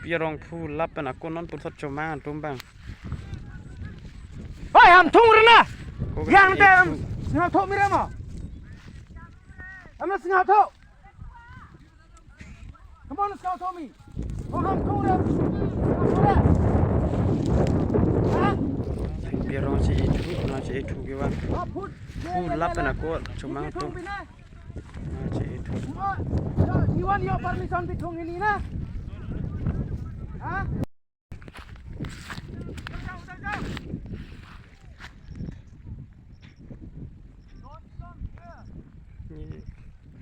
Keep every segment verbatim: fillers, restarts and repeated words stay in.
Pi arong phu lap pen ako non puthot chomang atum abang. Oi, ham thung rena. Ko Yang ke te itu. Ham singa tho mi remo. Ham singa tho. Come on, singa tho mi. Ko ham thung rem. Ha? Pi arong si itu, na si itu ke bang. Ha, phut. Phu lap pen ako chomang atum. Phut pine. Iwan yo permission bithung ini na. Ha?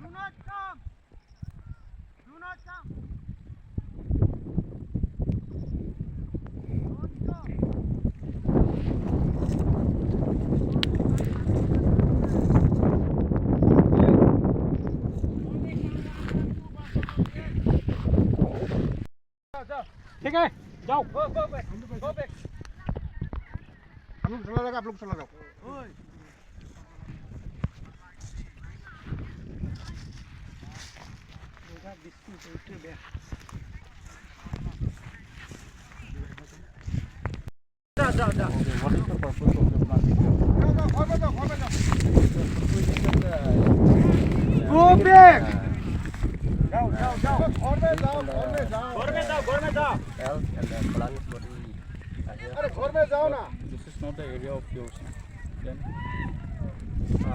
Do not come. Do not come. ठीक है, जाओ। Go, go, go, go back. आप लोग चला जाओ, आप लोग चला जाओ। Go back. जाओ, जाओ, जाओ। घर में जाओ, घर में जाओ। घर में जाओ, घर में जाओ। Else and the plan for the, uh, here. अरे, घर में जाओ ना। This is not the area of yours. Then, uh,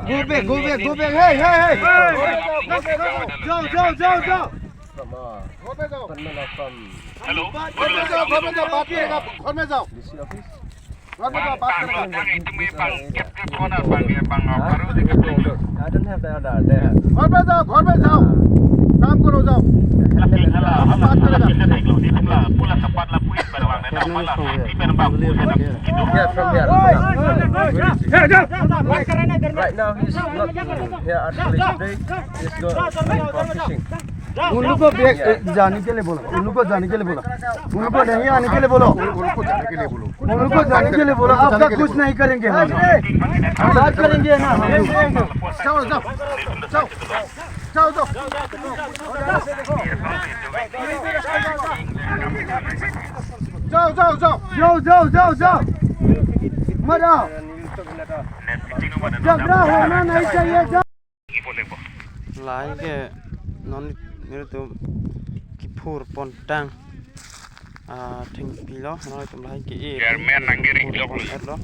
Go back, go back, go back. Hey, hey, hey. घर में जाओ, घर में जाओ। जाओ, जाओ, जाओ, जाओ। From, uh, घर में जाओ। From, uh, from hello. घर में जाओ, घर में जाओ, बात करेगा, घर में जाओ। D C office? घर में जाओ, बात करेगा। This, uh, area, area, area. Huh? I don't have the order there. घर में जाओ, घर में जाओ। काम करो, जाओ। बात करेगा। Yeah, from here. Right now he's not here at the village today. He's go, going for fishing. उन लोग को बे-, ए, जाने के लिए बोलो, उन लोग को जाने के लिए बोलो, उन लोग को नहीं आने के लिए बोलो, उन लोग को जाने के लिए बोलो। उन लोग को जाने के लिए बोलो, आपका कुछ नहीं करेंगे हम। बात करेंगे ना हम। जाओ, जाओ, जाओ, जाओ, जाओ। जाओ, जाओ, जाओ। जाओ, जाओ, जाओ, जाओ। मत आओ। झगड़ा होना नहीं चाहिए, जाओ। Lahai ke non nelitum kiphur pontang, ah, thengpi lo, non nelitum lahai ke-e. Chairman nangkiri pon lo.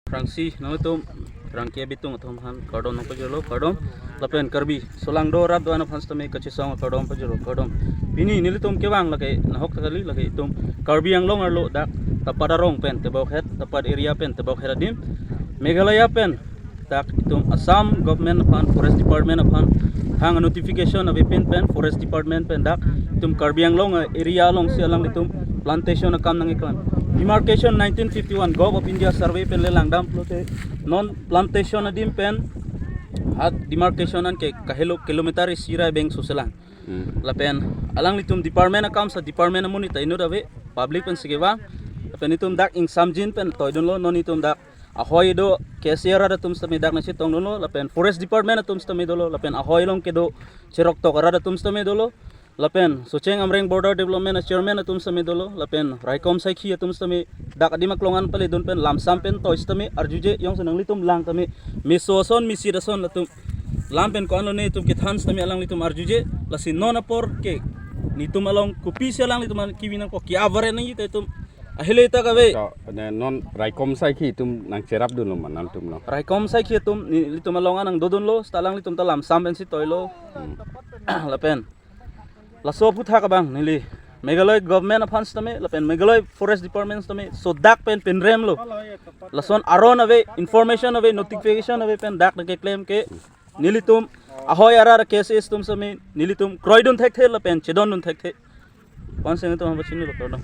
Phrangsi, nangtum, phrang ke bitung atum aphan kardom nangpajirlo, kardom. Lapen Karbi aso alang do rat do-an aphan sitame kachesong kardom pajirlo, kardom. Pini nelitum kevang lake nahok ta kali, lake itum Karbi Anglong arlo dak Tapat arong pen tebokhet, Tapat area pen tebokhet adim, Meghalaya pen dak itum Assam government aphan, Forest Department aphan hang notification avepin pen, Forest Department pen dak itum Karbi Anglong area alongsi alanglitum plantation akam nangkeklang. Demarcation nineteen fifty-one, Govt of India survey pen le langdam pulote non plantation adim pen ha demarcation an ke kahelo kilometer isi ra beng suselang. Hmm. Lapen alanglitum department akam sa department amonit ta inut ave, public pensi kevang. Lapen itum dak ingsamjin pen toidunlo, non itum dak ahoi do, K C A rat atum sitame dak nangchetongdunlo, lapen Forest Department atum sitame dolo, lapen ahoi along kedo cheroktok rat atum sitame dolo, lapen Socheng Amreng Border Development a-chairman atum sitame dolo, lapen raikom saikhi atum sitame dak adim aklong an paledun pen lamsam pen toi sitame arjuje, jongsi nanglitum lang tame meso ason, misit ason latum lam pen ko-an lone itum kethan sitame alanglitum arjuje, lasi non apor ke netum along kopisi alanglitum an kebi nangpo, ke-avaret nangji ta itum ahile ta kave. So, ne non raikom saikhi atum nangcherapdunlo ma nangtum lo? Raikom saikhi atum nelitum along an nangdodunlo, seta alanglitum ta lamsam pensi toilo. Hmm. Lapen laso aphuthak abang neli Meghalaya government aphan sitame, lapen Meghalaya Forest Department sitame, so dak pen pinremlo. Lason aron ave, information ave, notification ave pen dak nangkeklem ke nelitum ahoi arat K C S atum sitame nelitum kroidun thekthe lapen chedondun thekthe. Pon sing itum hamba chini lo, kardom.